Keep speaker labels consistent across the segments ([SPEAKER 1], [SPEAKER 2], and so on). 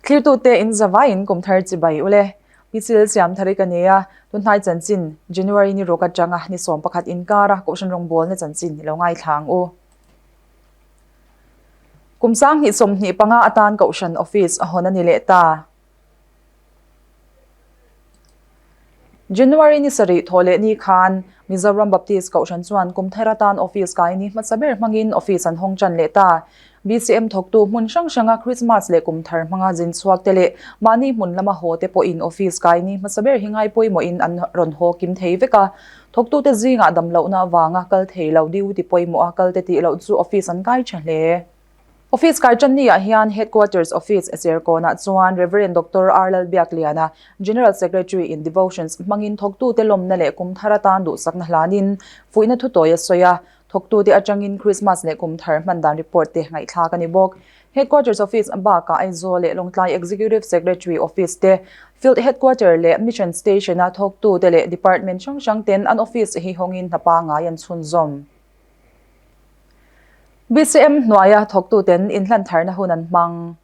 [SPEAKER 1] Thlirtute in zavaiin kum thar chibai ule. Pi Chil Siamthari ka ni a, tunhnai chanchin January ni ruk atanga ni 11 inkara Kohhran rawngbawlna chanchin i lo ngaithla ang u. Kum 2025 atan Kohhran Office a hawn a ni leh ta. January ni sarih thawh leh ni khan Mizoram Baptist Kohhran chuan kum thar atan office kai ni hmasa ber hmangin office an hawng tan leh ta. BCM thawktu hmun hrang hranga Christmas leh kum thar hmanga zin chhuak te leh mahni hmun lama haw te pawhin office kai ni hmasa ber hi ngai pawimawhin an rawn haw kim thei vek a. Thawktute zingah damlohna avanga kal thei lo duty pawimawha kal te tih loh chu office an kai tha hle. Office kai tan ni ah hian Headquarters Office Serkawnah chuan Rev. Doctor R. Lalbiakliana, General Secretary in Devotions hmangin thawktute lawmna leh kum thar atan duhsakna hlanin fuihna thutawi a sawi a, thawktute atangin Christmas leh kum thar hman dan report te ngaihthlak a ni bawk. Headquarters Office bakah Aizawl leh Lawngtlai Executive Secretary Office te, Field Headquarter leh Mission Station-a thawktute leh Department hrang hrang ten an office hi hawngin hna pangngai an chhunzawm. BCM hnuaia thawktuten inhlantharna hun an hmang.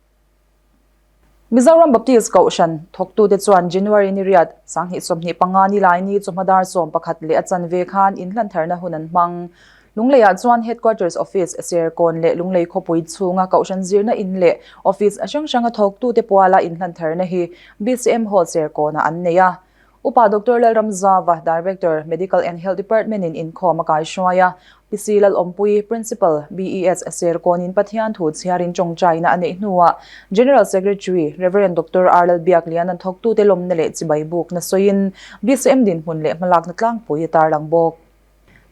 [SPEAKER 1] Mizoram Baptist Kohhran thawktute chuan January ni riat, 2025 ni lai ni chawhma dar 11 leh a chanve khan inhlantharna hun an hmang. Lungleiah chuan Headquarters Office, Serkawn leh Lunglei khawpui chhunga Kohhran zirna in leh Office hrang hranga thawktute puala inhlantharna hi BCM Hall Serkawnah an nei a. Upa Doctor Lalramzava, Director, Medical and Health Department in inkhawm a kaihruai a, Pi C Lalawmpui, Principal, BES Serkawnin Pathian thu chhiarin tawngtaina a neih hnuah General Secretary, Rev. Doctor R Lalbiakliana'n thawktute lawmna leh chibai bukna sawiin BCM dinhmun leh hmalakna tlangpui a tarlang bawk.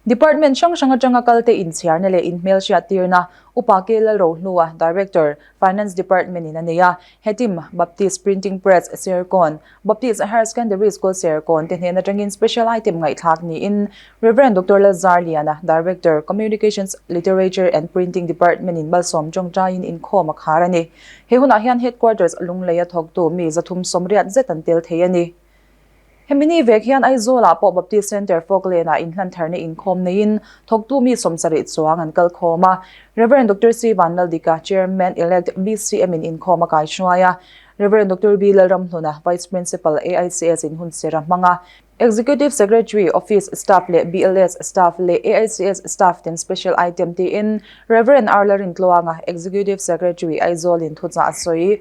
[SPEAKER 1] Department hrang hrang atanga kalte inchhiarna leh inhmelhriattirna Upa K Lalrohlua, Director, Finance Department in a nei a. Hetim, Baptist Printing Press, Serkawn, Baptist Higher Secondary School Serkawn te hnen atangin Special Item ngaihthlak niin Rev. Doctor Lalzarliana, Director, Communications, Literature and Printing Department in malsawm tawngtaiin inkhawm a khar a ni. He hunah hian Headquarters Lungleia thawktu mi 380 zet an tel thei a ni. Hemi ni vek hian Aizawl-ah pawh Baptist Centre Folkland-ah inhlantharna inkhawm neiin thawktu mi 70 chuang an kal khawm a. Rev. Doctor C. Vanlaldika, Chairman-elect BCM-in inkhawm a kaihruai a. Rev. Doctor B. Lalramhluna, Vice Principal, AICS in hunserh a hmang a. Executive Secretary, Office Staff leh BLS Staff leh AICS Staff ten Special Item tiin Rev. R. Lalrintluanga, Executive Secretary, Aizawl-in thuchah a sawi.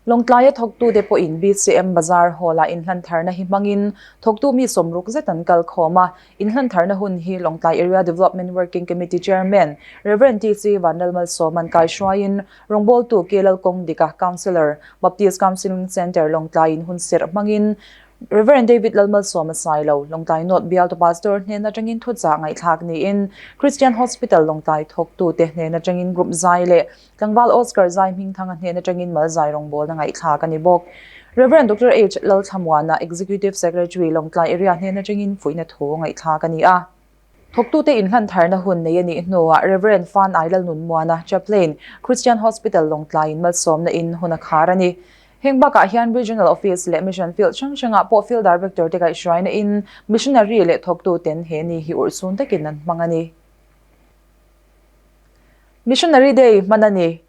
[SPEAKER 1] Lawngtlaia thawktute pawhin BCM Bazar Hall-ah inhlantharna hi hmangin thawktu mi 60 zet an kal khawm a. Inhlantharna hun hi Lawngtlai Area Development Working Committee Chairman Rev. TC Vanlalmalsawma'n kaihruaiin rawngbawltu K Lalkawngdika, Councillor, Baptist Counselling Centre Lawngtlaiin hun serh hmangin Rev. David Lalmalsawma Sailo, Lawngtlai North Bialtu Pastor hnen atangin thuchah ngaihthlak niin Christian Hospital Lawngtlai thawktute hnen atangin Group zai leh Tlangval Oscar zai hmingthanga hnen atangin mal zai rawngbawlna ngaihthlak a ni bawk. Rev. Doctor H. Lalthlamuana, Executive Secretary, Lawngtlai Area hnen atangin fuihna thu ngaihthlak a ni a. Thawktute inhlantharna hun nei a nih hnuah Rev. Fan Ai Lalnunmuana, Chaplain, Christian Hospital, Lawngtlaiin malsawmna in hun a khar a ni. Heng bakah hian Regional Office leh Mission Field hrang hrangah pawh Field Director te kaihhruaina in Missionary leh thawktuten he ni hi urhsun takin an hmang a ni. Missionary Day hman a ni.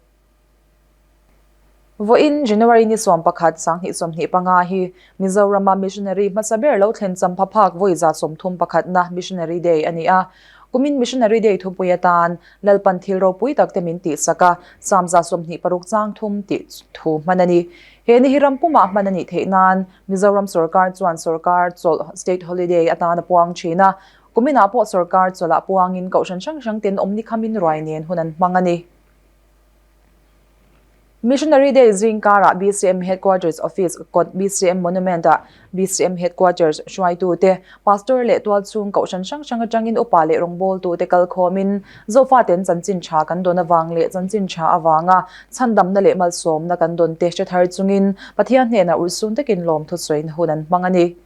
[SPEAKER 1] Vawiin January ni 11, 2025 hi Mizorama Missionary hmasa ber lo thlen champha phak vawi 31 na Missionary Day a ni a. Kumin Missionary Day thupui atan Lalpan thil ropui tak te min tihsak a, Psalm 26 chang thum tih thu hman a ni. He ni hi ram pumah hman a nih theih nan Mizoram sorkar chuan sorkar chawlh State Holiday atan a puang thin a. Kuminah pawh sorkar chawlhah puangin kohhran hrang hrang ten awmni khamin ruai nen hun an hmang a ni. Missionary Day zingkarah BCM Headquarters Office kawt BCM Monument-ah BCM Headquarters hruaitute, Pastor leh tualchhung kohhran hrang hrang atangin upa leh rawngbawltute kal khawmin Zofaten chanchin tha kan dawn avang leh chanchin tha avanga chhandamna leh malsawmna kan dawn te hre thar chungin Pathian hnenah urhsun takin lawmthu sawiin hun an hmang a ni.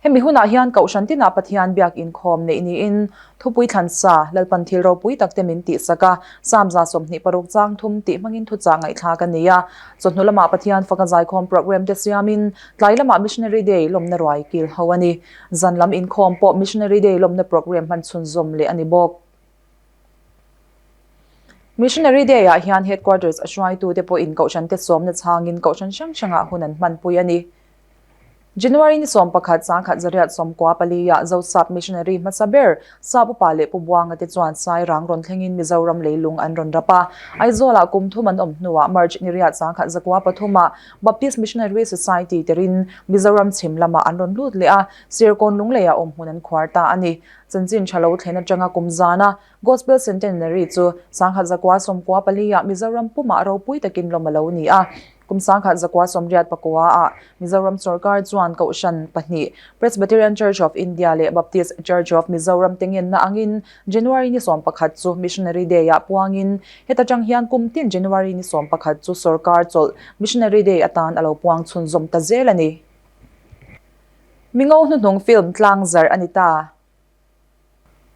[SPEAKER 1] Hemi hunah hian Kohhran tinah Pathian biak inkhawm neih niin thupui thlansa Lalpan thil ropui tak te min tihsak a, Psalm 26 chang thum tih hmangin thuchah ngaihthlak a ni a. Chawhnu lamah Pathian faka zaikhawm program te siamin tlai lamah Missionary Day lawmna ruai kil ho a ni. Zan lam inkhawm pawh Missionary Day lawmna program hman chhunzawm leh a ni bawk. Missionary Day-ah hian Headquarters a hruaitute pawhin Kohhrante sawmna chhangin Kohhran hrang hrangah hun an hmanpui a ni. January ni 11 sangkhat zariat sawmkua pali-ah Zosap Missionary hmasa ber Sap upa leh Pu Buanga te chuan Sairang rawn thlengin Mizoram leilung an rawn rap a. Aizawlah kum thum an awm hnuah March ni riat sangkhat zakua pathumah Baptist Missionary Society terin Mizoram chhim lamah an rawn lut leh a, Serkawn Lungleiah awmhmun an khuar ta a ni. Chanchin tha lo thlen atanga kum zana Gospel Centenary chu sangkhat zakua sawmkua pali-ah Mizoram pumah ropui takin lawm a lo ni a. Kum sangkhat zakua sawmriat pakua ah Mizoram sorkar chuan Kohhran pahnih, Presbyterian Church of India leh Baptist Church of Mizoram te ngenna angin January ni 11 chu Missionary Day ah puangin heta tang hian kum tin January ni 11 chu sorkar chawlh Missionary Day atan a lo puang chhunzawm ta zel a ni. Mingo hnuhnung film tlang zarh a ni ta.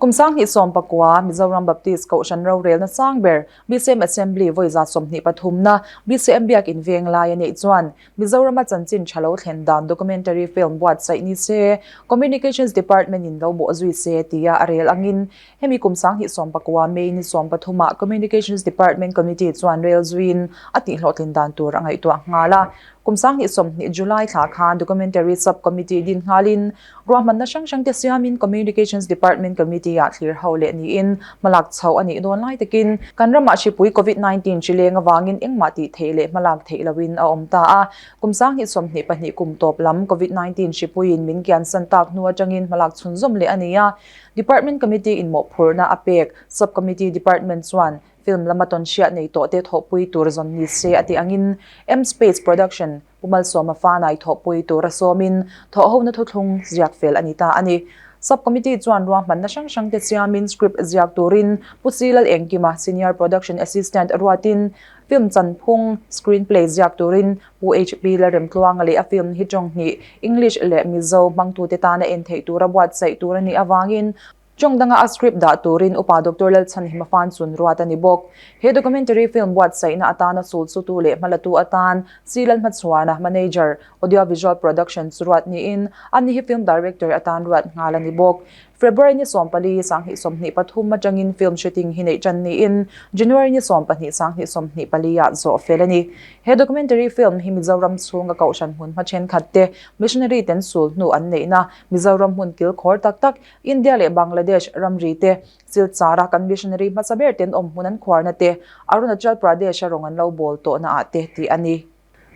[SPEAKER 1] Kum 2019 Mizoram Baptist Kohhran rorelna sang ber BCM Assembly vawi 23 na BCM Biakin veng lai a neih chuan Mizorama chanchin tha lo thlen dan documentary film buatsaih ni se Communications Department in lo bawh zui se tia a rel angin hemi kum 2019 May ni 13 ah Communications Department Committee chuan rel zuiin a tihhlawhtlin dan tur a ngaihtuah nghal a. Kum 2020 July thla khan Documentary Sub-Committee din nghalin Ruahmanna hrang hrang te siamin Communications Department Committee ah thlir ho leh niin hmalak chhoh a nih dawn lai takin kan ramah hripui Covid 19 hri leng avangin engmah tih theih leh hmalak theih loin a awm ta a. Kum 2022 kum tawp lam Covid 19 hripuiin min kiansan tak hnu atangin hmalak chhunzawm leh a ni a. Department Committee in mawhphurhna a pek Sub-Committee Department chuan film lama tawnhriat nei tawh te thawhpui tur zawn ni se a tih angin M-Space Production Pu Malsawma Fanai thawhpui tura sawmin thawhhona thuthlung ziak fel a ni ta a ni. Sub-Committee chuan ruahmanna hrang hrangte siamin script ziak turin Pu Si Lalengkima, Senior Production Assistant ruatin film chanphung, screenplay, ziak turin Pu HP Lalremtluanga leh a film hi tawng hnih, English leh Mizo, hmangtute tana en theih tura buatsaih tur a nih avangin Tawng danga a script dah turin Upa Doctor Lalchhanhima Fan chun ruat a ni bawk. He documentary film buatsaihna atana sulsutu leh hmalatu atan C. Lalhmachhuana, Manager, Audio Visual Production chu ruat niin ani hi film director atan ruat nghal a ni bawk. February ni 14, 2023 atangin film shooting hi neih tan niin January ni 12, 2024 ah zawh fel a ni. He documentary film hi Mizoram chhunga kohhran hmunhma thenkhat te missionary ten sul hnu an neihna Mizoram hmun kilkhawr tak tak India leh Bangladesh ramri te, Silchar-a kan missionary hmasa ber ten awm hmun an khuarna te, Arunachal Pradesh-a rawng an lo bawl tawhna ah te tih a ni.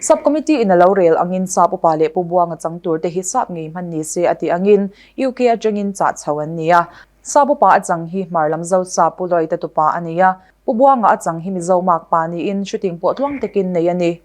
[SPEAKER 1] Sub-Committee in a lo rel angin Sap upa leh Pu Buanga chang tur te hi sap ngei hman ni se a tih angin UK atangin chah chho an ni a. Sap upa a chang hi Hmar lam Zosa Pu Lawita tupa a ni a, Pu Buanga a chang hi Mizo makpa niin shooting pawh tluang takin nei a ni.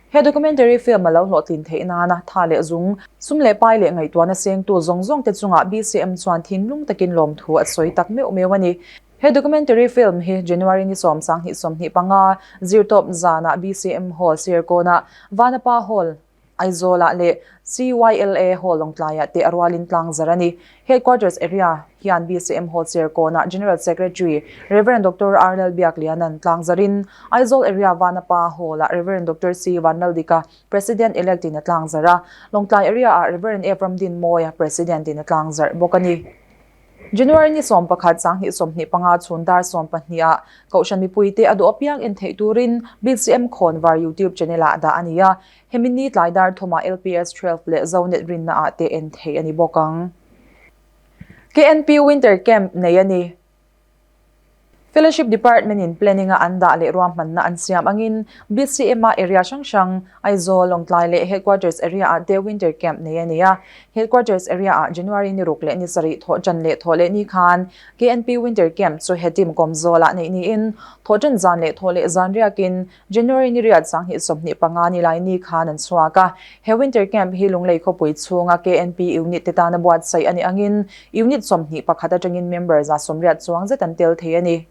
[SPEAKER 1] He documentary film a lo hlawhtlin theih nana tha leh zung, sum leh pai leh ngaihtuahna sengtu zawng zawng te chungah BCM chuan thinlung takin lawmthu a sawi tak meuh meuh a ni. He documentary film hi January ni 10, 2025 zirtawp zanah BCM Hall Serkawnah, Vanapa Hall Aizawlah leh CYLA Hall Lawngtlaiah te a rualin tlang zar a ni. Headquarters Area hian BCM Hall Serkawnah General Secretary Rev. Doctor R. Lalbiakliana'n tlang zarin Aizawl Area Vanapa Hall-ah Rev. Doctor C. Vanlaldika President-elect in a tlang zar a, Lawngtlai Area-ah Rev. F. Ramdinmawia President in a tlang zarh bawk a ni. January ni 11 2025 chhun dar 12 ah Kohhran mipuite a duh apiang en theih turin BCM Khawnvar YouTube channel-ah dah a ni a, hemi ni tlai dar thumah LPS 12 leh Zonet rinna ah te en theih a ni bawk ang. KNP Winter Camp nei a ni. Fellowship Department in planning a an dah leh ruahmanna an siam angin BCM a area hrang hrang, Aizawl, Lawngtlai leh Headquarters area ah te Winter Camp nei a ni a. Headquarters area ah January ni ruk leh ni sarih thawh tan leh thawh leh ni khan KNP Winter Camp chu Hedim Kawmzawl ah neih niin thawh tan zan leh thawh leh zan riakin January ni riat 2025 ni lai ni khan an chhuak a. He Winter Camp hi Lunglei khawpui chhunga KNP unit te tana buatsaih a nih angin unit 21 atangin member 180 chuang zet an tel thei a ni.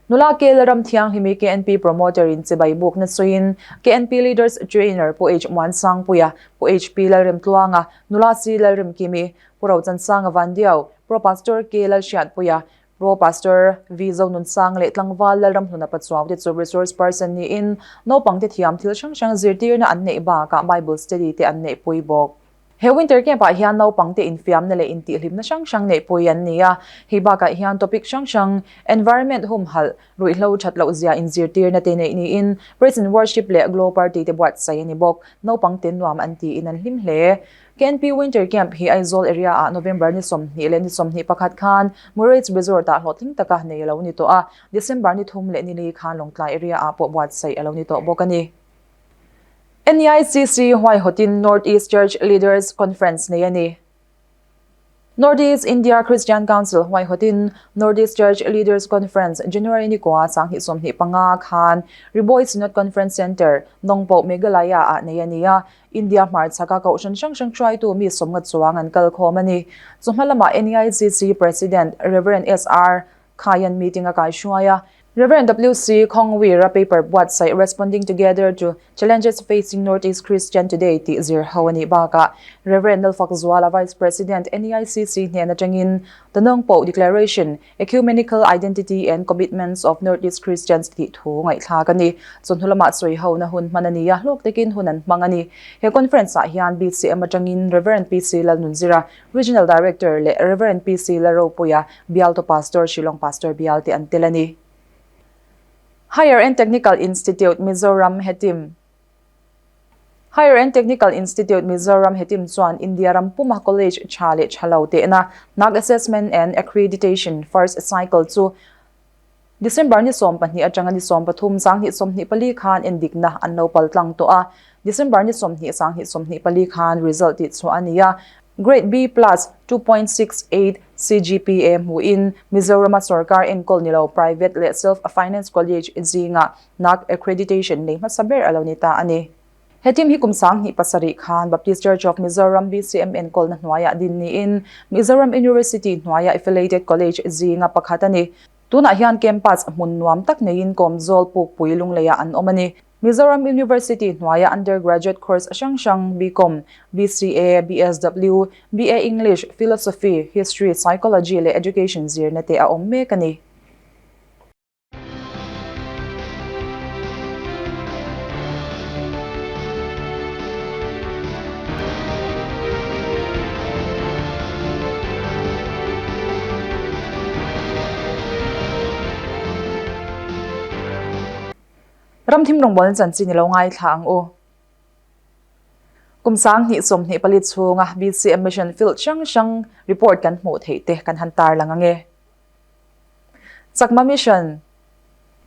[SPEAKER 1] Nula Kel ram thianghlimi KNP promoter in chibai bukna sawiin KNP Leaders Trainer Pu H Muansangpuia, Pu HP Lalremtluanga, Nula C Lalremkimi, Pu Rochansanga Vandiau, Pro Pastor K Lalhriatpuia, Pro Pastor V Zonunsang leh Tlangval Lalramhluna Pachuau te chu resource person niin naupangte thiam thil hrang hrang zirtirna an neih bakah Bible study te an neihpui bawk. He Winter Camp ah hian naupangte infiamna leh intihhlimna hrang hrang neihpui an ni a. Hei bakah hian topic hrang hrang, environment humhalh, ruihhlo that loh zia inzirtirna te neih niin Praise and Worship leh Glow Party te buatsaih a ni bawk. Naupangte nuam an tiin an hlim hle. KNP Winter Camp hi Aizawl area ah November ni 20 leh ni 21 khan Murray's Resort ah hlawhtling taka nei a lo ni tawh a, December ni thum leh ni li khan Lawngtlai area ah pawh buatsaih a lo ni tawh bawk a ni. NEICC huaihawtin North East Church Leaders Conference nei a ni. North East India Christian Council huaihawtin North East Church Leaders Conference January ni kua 2025 khan Ri Bhoi Synod Conference Centre, Nongpoh, Meghalaya ah nei a ni a. India hmarchhaka kohhran hrang hrang hruaitu mi sawmnga chuang an kal khawm a ni. Chawhma lamah NEICC President Rev. SR. Khaian meeting a kaihruai a. Rev. WC Khawngwira paper buatsaih Responding Together to Challenges Facing North East Christian Today tih zir ho a nih bakah Rev. Lalfakzuala Vice President NEICC hnen atangin The Nongpoh Declaration, Ecumenical Identity and Commitments of North East Christians tih thu ngaihthlak a ni. Chawhnu lamah sawi hona hun hman a ni a, hlawk takin hun an hmang a ni. He conference ah hian BCM atangin Rev. PC Lalnunzira, Regional Director leh Rev. PC Lalropuia, Bialtu Pastor Shillong Pastor Bial te an tel a ni. Higher and Technical Institute Mizoram Hetim Higher and Technical Institute Mizoram Hetim chuan India ram puma college tha leh tha lo tehna NAAC Assessment and Accreditation First Cycle chu December ni 12 atanga ni 13 2024 khan endikna an lo pal tlang tawh a. December ni 20 2024 khan result tih chhuah a ni a. Grade B plus, 2.68 CGPA hmuhin Mizorama sorkar enkawl ni lo private leh self-finance college zingah NAAC accreditation nei hmasa ber a lo ni ta a ni. He team hi kum 2007 khan Baptist Church of Mizoram, BCM, enkawlna hnuaiah din niin Mizoram University hnuaia affiliated college zinga pakhat a ni. Tunah hian campus hmun nuam tak neiin Kawmzawl Pukpui Lungleiah an awm a ni. Mizoram University hnuaia undergraduate course hrang hrang BCom, BCA, BSW, BA English, Philosophy, History, Psychology leh Education zirna te a awm mek a ni. Ramthim rawngbawlna chanchin i lo ngaithla ang u. Kum 2024 chhunga BCM Mission Field hrang hrang report kan hmuh theih te kan han tarlang ang e. Chakma Mission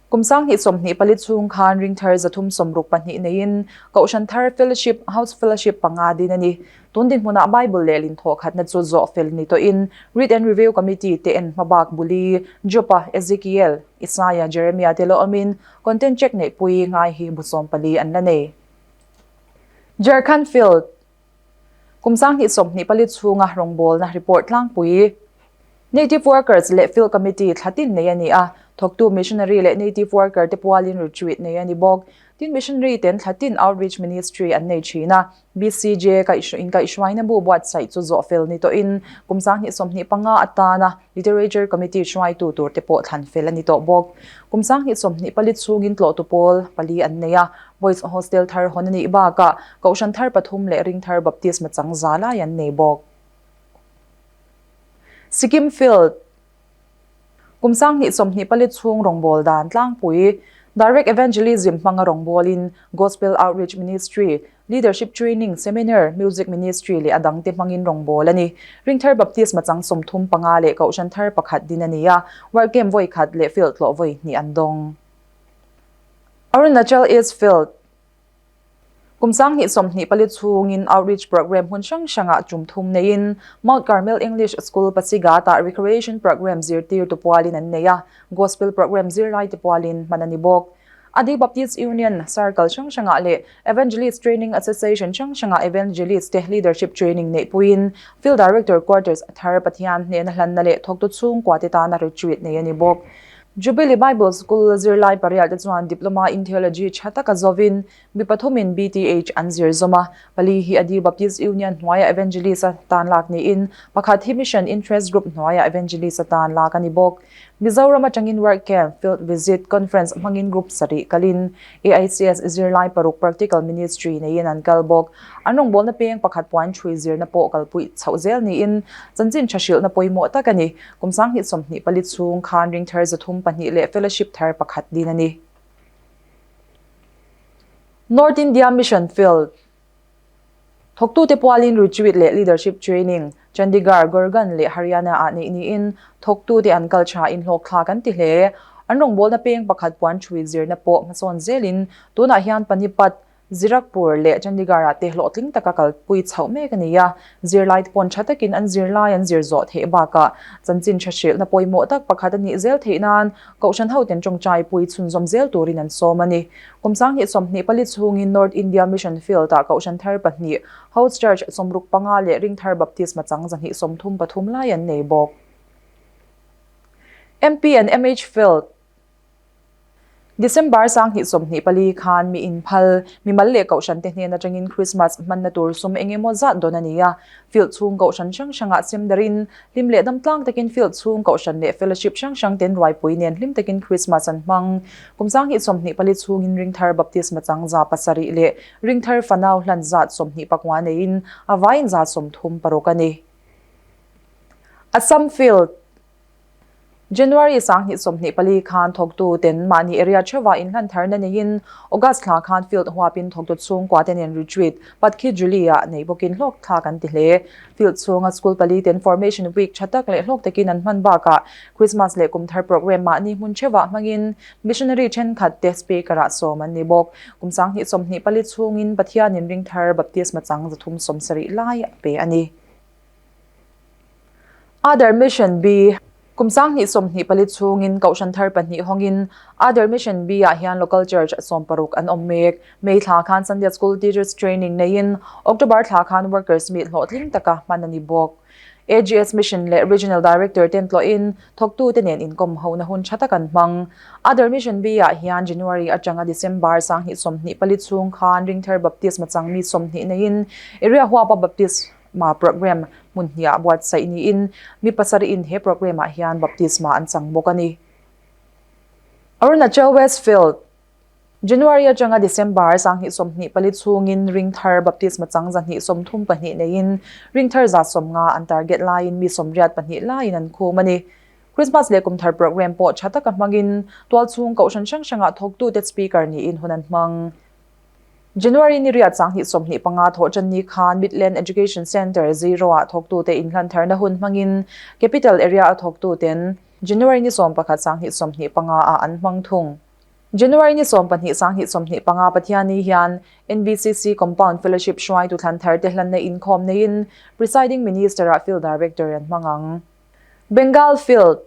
[SPEAKER 1] Kum 2024 chhung khan ringthar 362 neiin Kohhran Thar Fellowship, House Fellowship panga din a ni. Tun dinhmunah Bible lehlin thawhkhatna chu zawh fel ni tawhin Read and Review Committee te en hmabak Buli, Jopa, Ezekiel, Isaiah, Jeremiah te lo awmin content check neihpui ngai hi bu 14 an la nei. Jharkhand Field Kum 2024 chhunga rawngbawlna report tlangpui Native Workers leh Field Committee thla tin nei a ni a, thawktu missionary leh native worker te pualin retreat nei a ni bawk. Tin missionary ten thla tin outreach ministry an nei thin a, BCJ inkaihhruaina bu buatsaih chu zawh fel ni tawhin kum 2025 atana Literature Committee hruaitu tur te pawh thlan fel a ni tawh bawk. Kum 2024 chhungin tlawhtu pawl pali an nei a, Boys Hostel thar hawn a nih bakah Kohhran thar pathum leh Ringthar Baptisma chang za lai an nei bawk. Sikkim Field Kum 2024 chhung rawngbâwl dan tlangpui, Direct Evangelism hmanga rawngbâwlin, Gospel Outreach Ministry, Leadership Training, Seminar, Music Ministry leh a dangte hmangin rawngbâwl a ni. Ringthar Baptisma chang 35 leh Kohhran thar pakhat din a ni a, Work Camp vawi khat leh Field tlawh vawi hnih an dawng. Arunachal East Field Kum 2024 chhungin outreach programme hmun hrang hrangah tum thum neiin Mount Carmel English School Pasighat-ah recreation programme zirtirtu pualin an nei a, gospel programme zirlaite pualin hman a ni bawk. Adi Baptist Union Circle hrang hrangah leh Evangelist Training Association hrang hrangah Evangelist te leadership training neihpuiin Field Director Quarters thar Pathian hnena hlanna leh thawktu chhungkua te tana retreat nei a ni bawk. Jubilee Bible School zirlai pariat te chuan Diploma in Theology tha taka zawin mi pathumin BTH an zir zawm a, pali hi Adi Baptist Union hnuaia Evangelist atan lak niin pakhat hi Mission Interest Group hnuaia Evangelist atan lak a ni bawk. Mizoram atangin Work Camp, Field Visit, Conference hmangin Group sarih kalin AICS zirlai paruk Practical Ministry neiin an kal bawk. An rawngbawlna peng pakhat puan ṭhui zirna pawh kalpui chhoh zel niin chanchin ṭha hrilhna pawimawh tak a ni. Kum 2024 chhung khan ringthar 302 leh Fellowship thar pakhat din a ni. North India Mission Field. Thawktute pualin Retreat leh Leadership Training, Chandigarh, Gurgaon leh Haryana-ah neih niin thawktute an kal thain hlawkthlak an ti hle. An rawngbawlna peng pakhat puan ṭhui zirna pawh hmasawn zelin tunah hian Panipat, Zirakpur leh Chandigarh-ah te hlawhtling taka kalpui chhoh mek a ni a. Zirlaite pawn tha takin an zirlai an zir zawh theih bakah chanchin tha hrilhna pawimawh tak pakhat a nih zel theih nan Kohhran hoten tawngtai pui chhunzawm zel turin an sawm a ni. Kum 2024 chhungin North India Mission Field-ah Kohhran thar pahnih, House Church 65 leh Ringthar Baptisma chang 233 lai an nei bawk. MP and MH Field, December 2024 khan mi inphal, mimal leh Kohhran te hnen atangin Christmas hmanna tur sum eng emaw zat dawn a ni a. Field chhung Kohhran hrang hrangah sem darin Hlim leh dam tlang takin field chhung Kohhran leh fellowship hrang hrang ten ruaipui nen hlim takin Christmas an hmang. Kum 2024 chhungin Ringthar Baptisma chang 700 leh Ringthar fanau hlan zat 29 neiin a vaiin 36 a ni. Assam Field. January 2024 khan thawktu ten mahni area theuhah inhlan tharna neiin August thla khan field huapin thawktu chhungkua te nen retreat Patkhi-Julie-ah nei bawkin hlawk thlak an ti hle. Field chhunga school pali ten formation week tha tak leh hlawk takin an hman bakah Christmas leh kum thar program mahni hmun theuhah hmangin missionary thenkhat te speaker-ah sawm an ni bawk. Kum 2024 chhungin Pathianin ringthar baptisma chang 370 lai a pe a ni. Other Mission B, Kum 2024 chhungin Kohhran thar pahnih hawngin Other Mission B-ah hian Local Church 60 an awm mek. May thla khan Sunday School Teachers Training neiin October thla khan Workers Meet hlawhtling taka hman a ni bawk. AGS Mission leh Regional Director ten tlawhin thawktute nen inkawm hona hun tha tak an hmang. Other Mission B-ah hian January atanga December 2024 chhung khan Ringthar Baptisma changmi 20 neiin Area huapa Baptist Ma program hmun hniah buatsaih niin mi pasarihin he program ah hian baptisma an chang bawk a ni. Arunachal West Field, January atanga December 2024 chhungin ringthar baptisma chang 232 neiin ringthar 150 an target laiin mi 82 laiin an khum a ni. Christmas leh kumthar program pawh tha taka hmangin tualchhung kohhran hrang hrangah thawktute speaker niin hun an hmang. January ni riat 2025 thawhṭan ni khan Midland Education Centre Zero-ah thawktute inhlan tharna hun hmangin Capital Area-a thawktuten January ni 11 2025-ah an hmang thung. January ni 12 2025 Pathianni hian NBCC Compound Fellowship hruaitu thlan tharte hlanna inkhawm neiin Presiding Minister-ah Field Director an hmang ang. Bengal Field.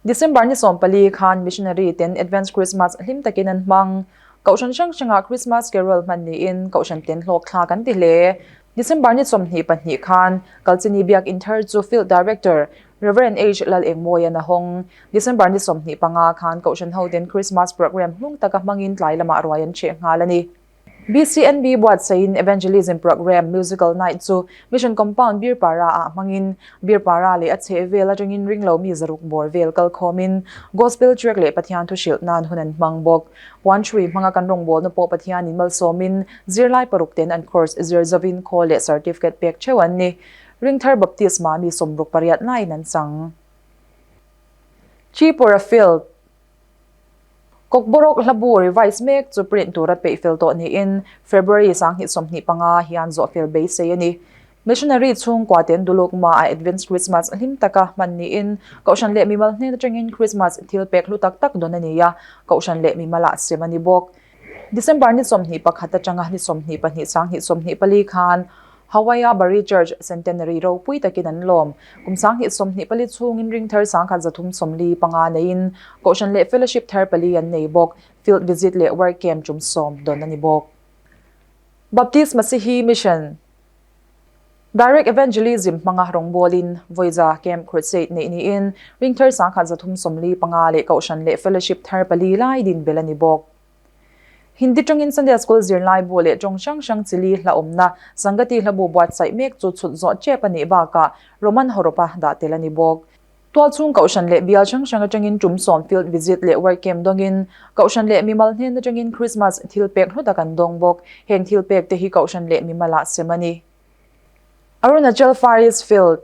[SPEAKER 1] December ni 14 khan missionary ten Advance Christmas hlim takin an hmang. Kohhran hrang hrangah Christmas Carol hman niin Kohhran ten hlawk thlak an ti hle. December ni 22 khan Kalchini Biakinn thar chu Field Director Rev. H. Lalengmawian a hawng. December ni 25 khan Kohhran hoten Christmas Programme hlung taka hmangin tlai lamah ruai an cheh nghal a ni. BCNB buatsaihin Evangelism Programme Musical Night chu Mission Compound Birpara ah hmangin Birpara leh a chheh vel atangin ringlo mi zaruk bawr vel kal khawmin Gospel Track leh Pathian thu hrilh nan hun an hmang bawk. Puan hrui hmanga kan rawngbawlna pawh Pathianin malsawmin zirlai paruk ten an course zir zovin khawl leh certificate pek theuh an ni. Ringthar Baptisma mi 68 laiin an chang. Tripura Field. Kokborok hlabu revise mek chu print tura peih fel tawh niin February 2025 hian zawh fel beisei a ni. Missionary chhungkua ten Duluk ma a Advance Christmas hlim taka hman niin Kohhran leh mimal hnen atangin Christmas thil pek hlu tak tak dawn a ni a, Kohhran leh mimalah sem a ni bawk. December ni 21 atanga ni 22 2024 khan Hawaii-a Barry Church Centenary ropui takin an lawm. Kum 2024 chhungin ring thar 1345 neiin Kohhran leh Fellowship thar pali an nei bawk. Field visit leh work camp tum sawm dawn a ni bawk. Baptist Masihi Mission Direct Evangelism hmanga rawngbawlin vawiza Camp Crusade neih niin ring thar 1345 leh Kohhran leh Fellowship thar pali lai din belh a ni bawk. Hindi tawngin Sunday School zirlai bu leh tawng hrang hrang chili hla awmna Sangati hlabu buatsaih mek chu chhut zawh tep a nih bakah Roman hawrawpa dah tel a ni bawk. Tualchhung Kohhran leh bial hrang hrang atangin tum sawm field visit leh work camp dawngin Kohhran leh mimal hnen atangin Krismas thil pek hlu tak an dawng bawk. Heng thil pek te hi Kohhran leh mimalah sem a ni. Arunachal Far East Field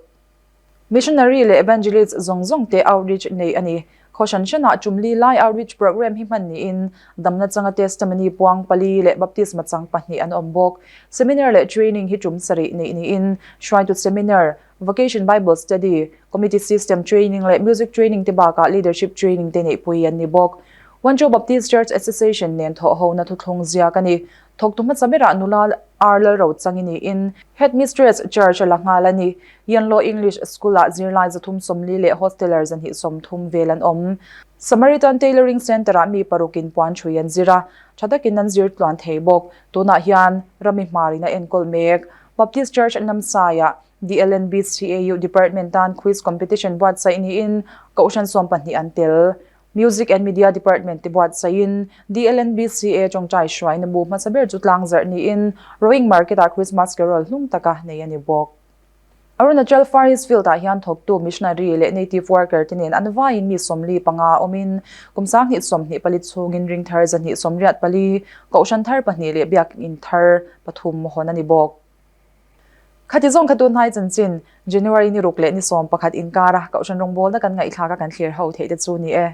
[SPEAKER 1] Missionary leh Evangelist zawng zawng te outreach nei a ni. Khaw hran hranah tumli lai outreach program hi hman niin damna changa testimony puang pali leh baptisma chang pahnih an awm bawk. Seminar leh training hi tum sarih neih niin hruaitu seminar, Vocation Bible Study, Committee System Training leh Music Training te bakah Leadership Training te neihpui an ni bawk. Wanzhou Baptist Church Association nen thawhhona thuthlung ziak a ni. Thawktu hmasa berah nula Ar Lalro changi niin Headmistress Church a la nghal a ni. Yanlo English School-ah zirlai 340 leh hosteler 230 vel an awm. Samaritan Tailoring Centre-ah mi parukin puan ṭhui an zir a, ṭha takin an zir tluan thei bawk. Tunah hian rami hmarin a enkawl mek. Baptist Church Namsai-ah DLNBCAU Department tan Quiz Competition buatsaih niin Kohhran 12 an tel. Music and Media Department te buatsaihin DLNBCA tawngtai hruaina bu hmasa ber chu tlangzarh niin Rowing Market-ah Christmas Carol hlung taka nei a ni bawk. Arunachal Far East Field-ah hian thawktu missionary leh native worker te nen an vaiin mi 45 awmin kum 2024 chhungin ring thar 284, Kohhran thar pahnih leh Biakinn thar pathum hawn a ni bawk. Khati zawng kha tun hnai chanchin, January ni ruk leh ni 11 inkara Kohhran rawngbawlna kan ngaihthlaka kan thlir ho theih te chu ni e.